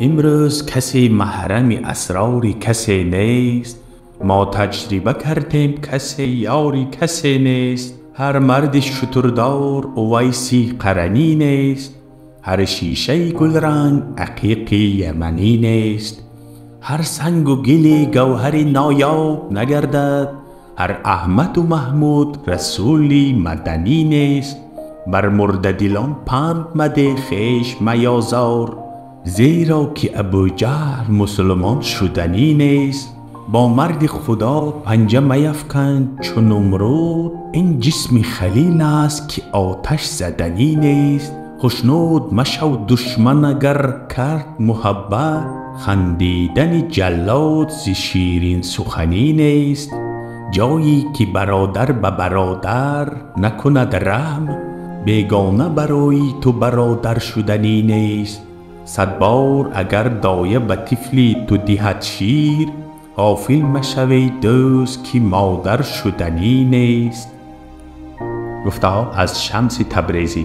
Имрӯз касе маҳрами асрори касе нест. Мо таҷриба кардем, касе ёри касе нест. Ҳар марди шутурдор Увайси Қаранӣ нест. Ҳар шишаи гулранг ақиқи яманӣ нест. Ҳар сангу гили гавҳари ноёб нагардад. Ҳар Аҳмаду Маҳмуд расули маданӣ нест. Бар мурдадилон панд мадеҳ, хеш меозор, зеро ки Абуҷаҳл мусулмон шуданӣ нест. Бо марди Худо панҷа меафкан чу Нумруд, ин ҷисми халил аст, ки оташ заданӣ нест. Хушнуд машав душман агар кард муҳаббат, хандидани ҷаллод зи ширинсуханӣ нест. Ҷое ки бародар ба бародар накунад раҳм, бегона барои ту бародар шуданӣ нест. Сад бор агар доя ба тифли ту диҳад шир, ғофил машав, эй дӯст, ки модар шуданӣ нест. Гуфтаҳо аз Шамси Табрезӣ.